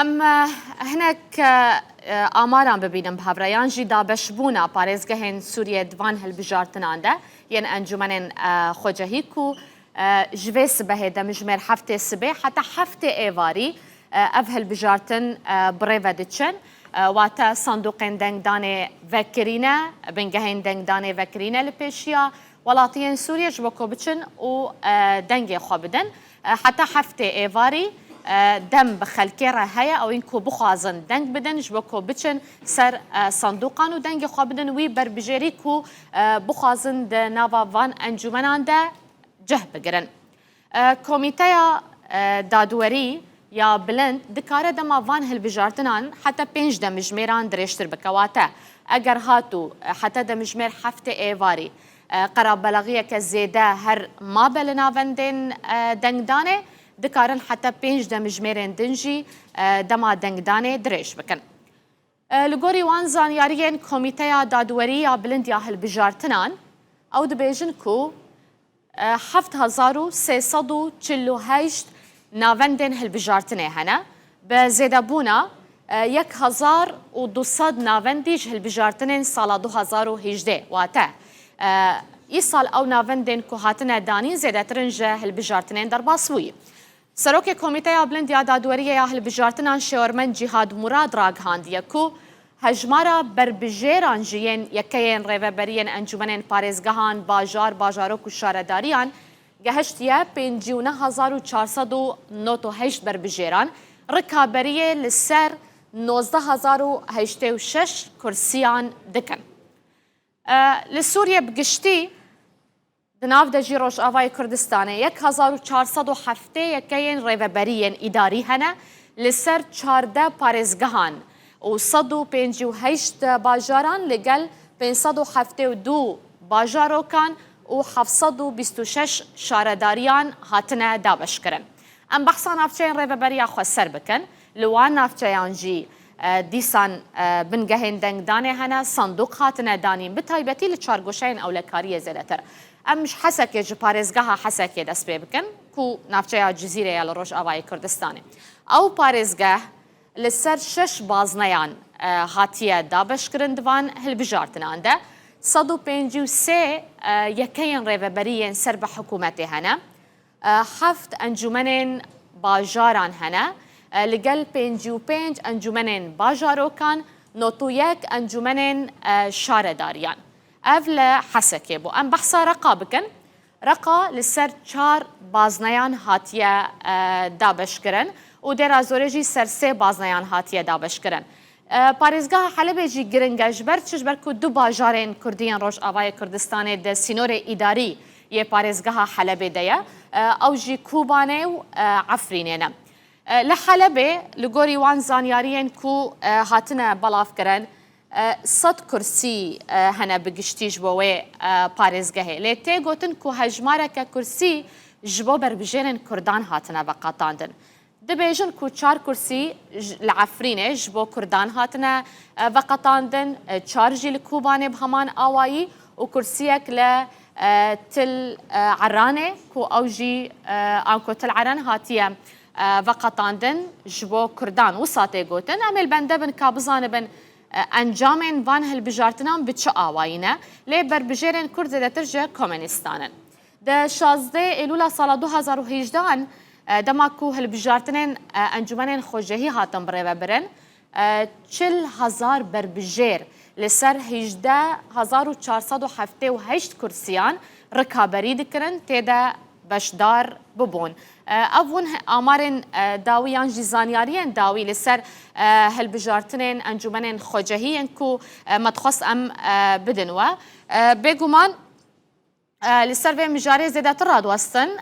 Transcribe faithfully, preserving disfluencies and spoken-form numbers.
Em, e, hinek, e, e, amaran bibînin bi hev re, yan jî dabeşbûna parêzgehên Sûriyê di van hilbijartinan de yên encûmenên, e, xwecehî ku, e, ji vê sibehê demijmêr heftê sibê heta heftê êvarî, e, ev hilbijartin, e, bi rê ve diçin. E, wate sandûqên dengdanê vekirîne, bingehên dengdanê vekirîne li pêşiya welatiyên Sûriyê ji bo ku biçin û, e, dengê xwe bidin. E, heta heftê êvarî, e, dem bi xelkê re heye, ew ên ku bixwazin deng bidin, ji bo ku biçin ser, e, sandûqan û dengê xwe bidin wî berbijêrî ku, e, bixwazin di nava van encûmenan de cih bigirin. E, Komîteya, e, Dadwerî ya Bilind dikare dema van hilbijartinan heta pênc demijmêran dirêjtir bike. Wate, eger hat û, e, heta demijmêr heftê êvarî, e, qerabelaxiyeke zêde her mabe li navendên, e, dengdanê, dikarin heta pênc demijmêrên din jî, e, dema dengdanê dirêj bikin. E, li gorî wan zanyariyên Komîteya Dadwerî ya Bilind ya Hilbijartinan, ew dibêjin ku, e, heft hezar û sê sed û çil û heşt navendên hilbijartinê hene, bi zêdebûna, e, yek hezar û du sed navendî ji hilbijartinên sala du hezar û hejdeh, wate, e, îsal ew navendên ku hatine danîn zêdetir in ji hilbijartinên derbasbûyî. Serokê Komîteya Bilind ya Dadweriyê ya Hilbijartinan Şêwermend Cîhad Murad ragihandiye ku hejmara berbijêran ji yên yekeyên rêveberiyên encûmenên parêzgehan, bajar, bajarok û şaredariyan gehiştiye pêncî û neh hezar û çar sed û nod û heşt berbijêran, rikaberiyê li ser nozdeh hezar û heştê û şeş kursiyan dikin. E, li Sûriye bi giştî, di nav de jî Rojavayê Kurdistanê yek hezar û çar sed û heftê yekeyên rêveberî yên îdarî hene, li ser çardeh parêzgehan û sed û pêncî û heşt bajaran, li gel pênc sed û heftê û du bajarokan û heft sed û bîst û şeş şaredariyan hatine dabeşkirin. Em behsa navçeyên rêveberiya xweser bikin. Li wan navçeyan jî, e, dîsan, e, bingehên dengdanê hene, sandûq hatine danîn, bi taybetî li çargoşeyên ewlekariyê zêdetir. Em ji Hesekê, ji parêzgeha Hesekê dest pê bikin, ku navçeya Cizîrê ye li Rojavayê Kurdistanê. Ew parêzgeh li ser şeş bazneyan, e, hatiye dabeşkirin di van hilbijartinan de. Sed û pêncî û sê, e, yekeyên rêveberî yên ser bi hikûmetê hene. E, heft encûmenên bajaran hene, e, li gel pêncî û pênc encûmenên bajarokan, nod û yek encûmenên, e, şaredariyan. Ev li Hesekê bû. Em behsa Reqa bikin. Reqa li ser çar bazneyan hatiye, e, dabeşkirin û Dêra Zorê jî ser sê bazneyan hatiye dabeşkirin. E, parêzgeha Helebê jî giring e. Ji ber çi? Ji ber ku du bajarên kurdî yên Rojavayê Kurdistanê di sînorê îdarî yê parêzgeha Helebê de ye. E, ew jî Kobanê û, e, Efrînê ne. E, li Helebê, li gorî wan zanyariyên ku, e, hatine belavkirin, e, sed kursî, e, hene bi giştî ji bo wê, e, parêzgehê. Lê tê gotin ku hejmareke kursî ji bo berbijêrên kurdan hatine veqetandin. Dibêjin ku çar kursî ji, li Efrînê ji bo kurdan hatine, e, veqetandin, e, çar jî li Kobanê bi heman awayî û kursiyek li, e, Til, e, Eranê ku ew jî, e, anku Til Eren hatiye, e, veqetandin ji bo kurdan. Wisa tê gotin, em ê li bende bin ka bizanibin, e, encamên van hilbijartinan bi çi awayî ne, lê berbijêrên kurd zêdetir ji komûnistan in. Di şazdeh Eylûla sala du hezar û hejdehan, e, dema ku hilbijartinên, e, encûmenên xwecehî hatin birêvebirin, e, çil hezar berbijêr li ser hejdeh hezar û çar sed û heftê û heşt kursiyan rikaberî dikirin, tê de beşdar bibûn. E, ev hûn amarên, e, dawî yan jî zanyariyên dawî li ser, e, hilbijartinên encûmenên xwecehî yên ku, e, me dixwest em, e, bidin we. E, bêguman, e, li ser vê mijarê zêdetir radiwestin.